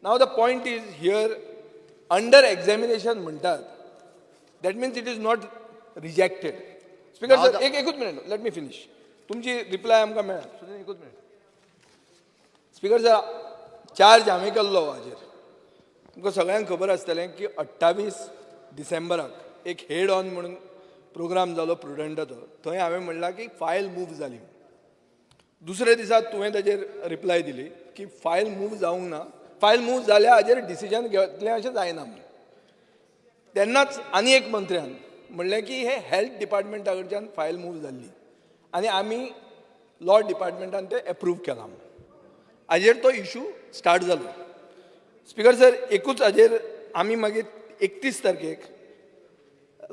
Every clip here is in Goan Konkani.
Now the point is here, under examination म्हणटात, that means it is not rejected. Speaker sir, एक एकूच मिनिट, let me finish. तुमची रिप्लाय आमकां मेळ्ळा. एकूच मिनिट. स्पीकर सर, चार्ज हांवें केल्लो हाजेर. तुमकां सगळ्यांक खबर आसतलें की 28 डिसेंबराक एक हेड ऑन म्हणून प्रोग्राम जालो प्रुडंटाचो. थंय हांवें म्हणलां की फायल मूव जाली. दुसऱ्या दिसा तुवें ताजेर रिप्लाय दिली की फायल मूव जावंक ना, फायल मूव जाल्या हाजेर डिसिजन घेतलें अशें जायना म्हणून. तेन्नाच आनी एक मंत्र्यान म्हणलें की हे हेल्थ डिपार्टमेंटा कडच्यान फायल मूव जाल्ली आनी आमी लॉ डिपार्टमेंटान तें एप्रूव केलां. हाजेर तो इशू स्टार्ट जालो. स्पीकर सर, एकूच हाजेर आमी मागीर 31 तारखेक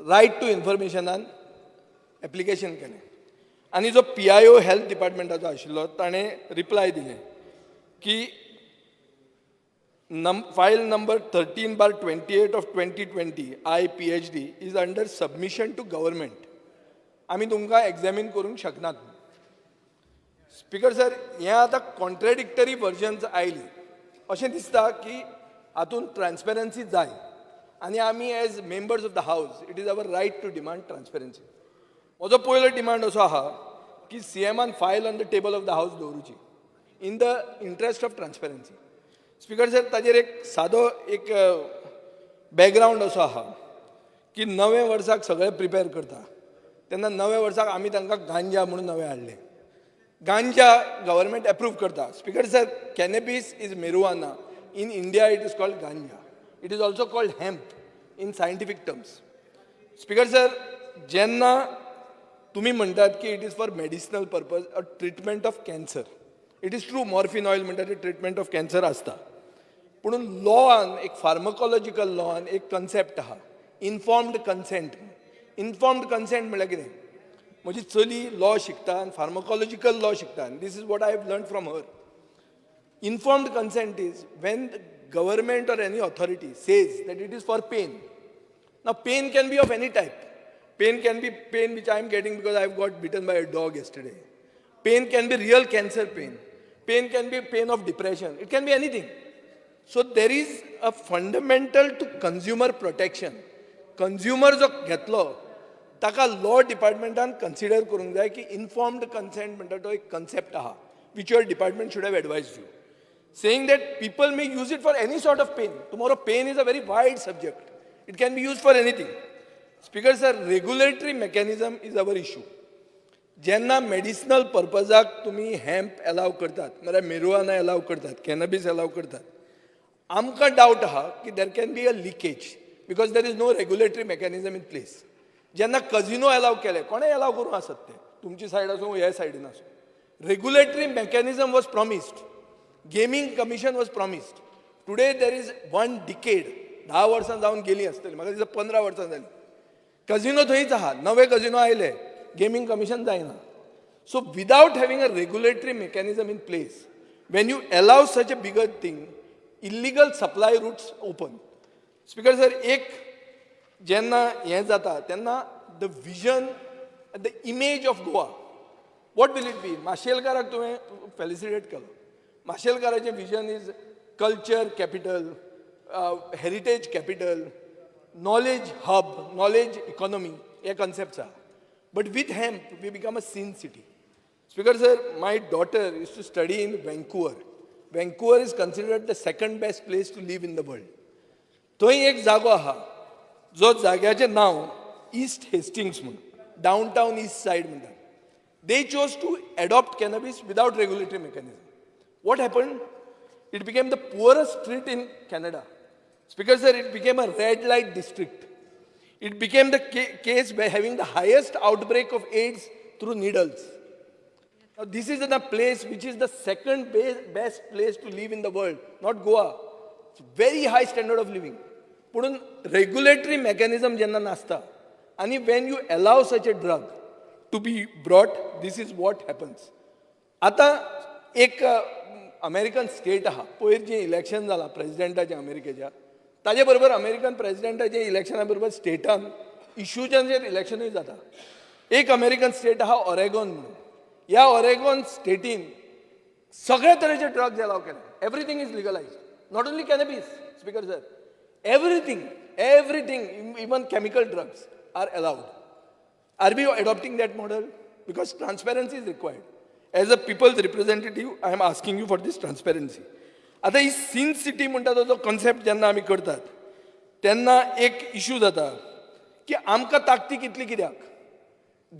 रायट टू इन्फॉर्मेशनान एप्लिकेशन केलें आनी जो PIO health डिपार्टमेंटाचो आशिल्लो ताणें रिप्लाय दिलें की file number 13/28 of 2020 IPHD is under submission to government. आमी तुमकां एग्जामीन करूंक शकनात. स्पीकर सर, हें आतां कॉन्ट्रेडिक्टरी वर्जन्स आयली. अशें दिसता की हातूंत ट्रान्सपेरन्सी जाय आनी आमी as members of the house it is our right to demand transparency. म्हजो पयलो डिमांड असो आहा की सीएमान file on the table of the house दवरुची in the interest of transparency. Speaker sir, ताजेर एक सादो एक बॅकग्रावंड असो आहा की नव्या वर्साक सगळे प्रिपेर करता तेन्ना नव्या वर्साक आमी तांकां गांजा म्हणून नवें हाडलें. गांजा गव्हर्मेंट एप्रूव करता. Speaker sir, cannabis is marijuana. In India it is called ganja. It is also called hemp in scientific terms. Speaker sir, जेन्ना तुमी म्हणटात की it is for medicinal purpose a treatment of cancer, it is true. Morphine oil म्हणटा ते ट्रिटमेंट ऑफ कॅन्सर आसता. पूण लॉन एक फार्मकोलॉजिकल लॉन एक कन्सेप्ट आहा, इन्फॉर्म्ड कन्सेंट. इन्फॉर्म्ड कन्सेंट म्हणल्यार कितें? म्हजी चली लॉ शिकता आनी फार्मकोलॉजिकल लॉ शिकता आनी this is what I have learn from her. Informed consent is when the government or any authority says that it is for pain. Now, pain can be of any type. Pain can be pain which I am getting because I have got bitten by a dog yesterday. Pain can be real cancer pain. Pain can be pain of depression. It can be anything. So there is a fundamental to consumer protection. Consumer जो घेतलो ताका लॉ डिपार्टमेंटान कन्सिडर करूंक जाय की इन्फॉर्म्ड कन्सेंट म्हणटा तो एक कन्सेप्ट आहा which your department should have advised you, saying that people may use it for any sort of pain. Tomorrow, pain is a very wide subject. It can be used for anything. Speaker sir, regulatory mechanism is our issue. जेन्ना मेडिसिनल पर्पजाक तुमी हॅम्प एलाव करतात, म्हळ्यार मेरुआना एलाव करतात, कॅनबीस एलाव करतात, आमकां डावट आहा की there can be a leakage because there is no regulatory mechanism in place. जेन्ना कजिनो एलाव केले, कोणें एलाव करूं आसत ते, तुमची सायड आसूं हे सायडीन आसूं, regulatory mechanism was promised, gaming commission was promised. Today there is one decade, 10 वर्सां जावन गेली आसतली, म्हाका दिसता 15 वर्सां जालीं. कजिनो थंयच आहा, नवे कजिनो आयले, गेमींग कमिशन जायना. So without having a regulatory mechanism in place, when you allow such a bigger thing, illegal supply routes open. Speaker sir, एक जेन्ना हें जाता तेन्ना the vision, the image of Goa, what will it be? माशेलकाराक तुवें फेलिसिटेट केलो. माशेलकाराचें vision is culture capital, heritage capital, knowledge hub, knowledge economy, hey concepts आहा. But with hemp we become a sin city. Speaker sir, my daughter is to study in Vancouver. Vancouver is considered the second best place to live in the world. थंय एक जागो आहा जो जाग्याचें नांव इस्ट हेस्टिंग्स म्हणून, डावन टावन इस्ट सायड म्हणटात. They chose to adopt cannabis without regulatory mechanism. What happened? It became the poorest street in Canada. Speaker sir, it became a red light district. It became the case by having the highest outbreak of AIDS through needles. Now, this is the place which is the second best place to live in the world, not Goa. It's very high standard of living. पूण regulatory mechanism जेन्ना नासता आनी when you allow such a drug to be brought, this is what happens. आतां एक अमेरिकन स्टेट आहा, पयर जें इलेक्शन जालां प्रेजिडेंटाचें अमेरिकेच्या, ताजे बरोबर अमेरिकन प्रेजिडेंटाच्या इलेक्शना बरोबर स्टेटान इश्यूजांचेर इलेक्शनूय जाता. एक अमेरिकन स्टेट आहा ओरेगॉन म्हणून. ह्या ओरेगॉन स्टेटीन सगळे तरेचे ड्रग्ज एलाव केले, everything is legalised. Not only cannabis, Speaker sir, everything, everything, even chemical drugs are allowed. Are we adopting that model? Because transparency is required. As a people's representative, I am asking you for this transparency. आतां ही सिन सिटी म्हणटा तो जो कॉन्सेप्ट जेन्ना आमी करतात तेन्ना एक इशू जाता की आमकां ताकतीक इतली कित्याक?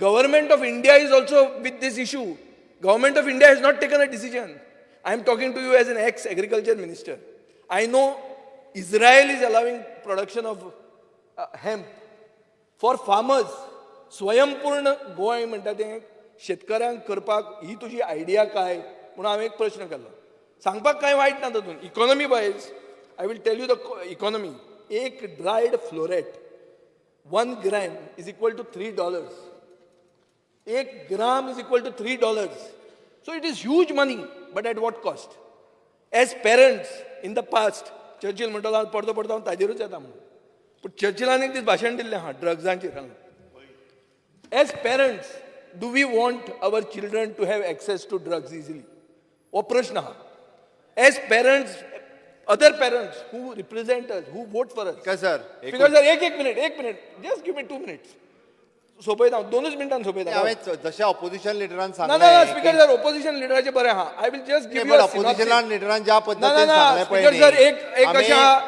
Government of India is also with this issue. Government of India has not taken a decision. I am talking to you as an ex agriculture minister. I know Israel is allowing production of hemp for farmers. स्वयंपूर्ण गोंय म्हणटा तें शेतकऱ्यांक करपाक ही तुजी आयडिया काय म्हणून हांवें एक प्रश्न केलो. सांगपाक कांय वायट ना तातूंत. Economy wise, I will tell you the economy. एक dried floret, 1 gram is equal to $3. एक gram is equal to $3. So it is huge money, but at what cost? As parents in the past, Churchill म्हणटलो हांव परतो परतो हांव ताजेरूच येता म्हणून, पूण चर्चिलान एक दीस भाशण दिल्लें आहा ड्रग्जांचेर हांगा. As parents, do we want our children to have access to drugs easily? हो प्रश्न आहा. As parents, other parents who represent us, who vote for us. काय सर? स्पीकर सर, एक एक मिनिट, एक minute, just give me 2 minutes. सोंपयता हांव, दोनूच मिनटान सोंपयता. हांवें जशें ऑपोजिशन लिडरान ना ना ना, स्पीकर सर, ओपोजिशन लिडराचें बरें आहा. I will just give you opposition लिडरान ज्या ना ना पद्दतीन ना सांगलें पळय स्पीकर सर, एक एक आमी- अशें आहा,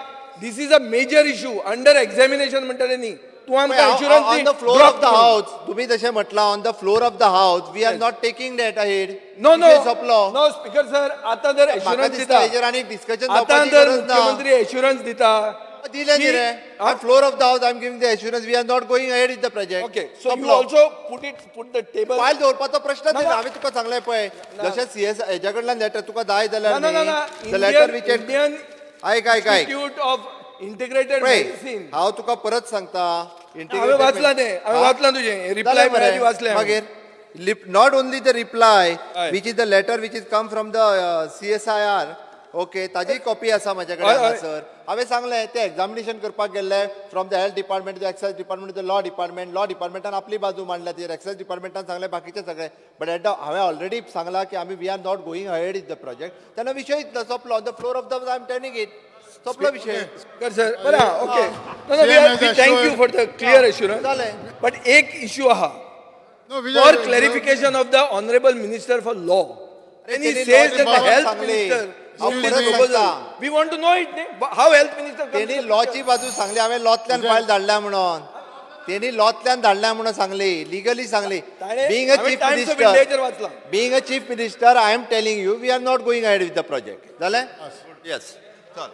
this is a major issue under examination म्हणटले न्ही तूं आमकां assurance on the floor of the house, तुम्ही जशें म्हटलां, on the floor of the house, we are not taking that ahead. No no सोंपलो. नो स्पीकर सर, आतां जर म्हाका एश्युरन्स दिसता दिता हेजेर आनी डिस्कशन आतां जावपाची जर गरज ना. मुख्यमंत्री एश्युरन्स दिता दिलें न्ही की- रे. On floor of the house, I am giving the assurance, we are not going ahead with the project. Okay, so you also put the table. File दवरपाचो प्रश्नच ना, ना. ना. हांवें तुका सांगलें पळय, जशें सीएस हेज्या कडल्यान लेटर तुका जाय जाल्यार ना ना ना the letter which Indian आयक आयक आयक. इन्स्टिट्यूट ऑफ इंटिग्रेटेड पळय, मेडिसीन. हांव तुका परत सांगता. हांवें वाचलां तें, हांवें वाचलां तुजें रिप्लाय मरे वाचलें हांवें. मागीर not only the reply, हय. Which is the letter which is come from the CSIR, okay, ताजी कॉपी आसा म्हाज्या कडेन. हय, हय. हांगासर हांवें सांगलें, ते एग्जामिनेशन करपाक गेल्ले from the health department, the excise department, the law department. Law डिपार्टमेंटान आपली बाजू मांडल्या, तेजेर एक्सायज डिपार्टमेंटान सांगलें, बाकीचे सगळे. बट एट the हांवें ऑलरेडी सांगलां की आमी, we are not going ahead in the project. तेन्ना विशय इतलो सोंपलो. On the floor of the, I am telling it, सोंपलो विशय. स्पीकर सर, बरें आहा, ओके. ना ना, Same as we thank you assured. For the clear assurance. जालें. बट एक इशू आहा. No, Vijay, For clarification of the Honorable Minister for Law. And he त्यांनी says law that the ची health सांगली. minister हांव gives परत this proposal. सांगता. We want to know it, न्ही? How health minister comes तेणी to the लॉची picture? बाजू सांगली. हांवें लॉतल्यान फायल धाडल्या म्हणून, तेणी लॉतल्यान धाडल्या म्हणून सांगली, लिगली सांगली. ताणें बीइंग अ हांवें चीफ Times of minister, Indiaचेर वाचलां. Being a chief minister, I am telling you, we are not going ahead with the project. जालें? येस, चल.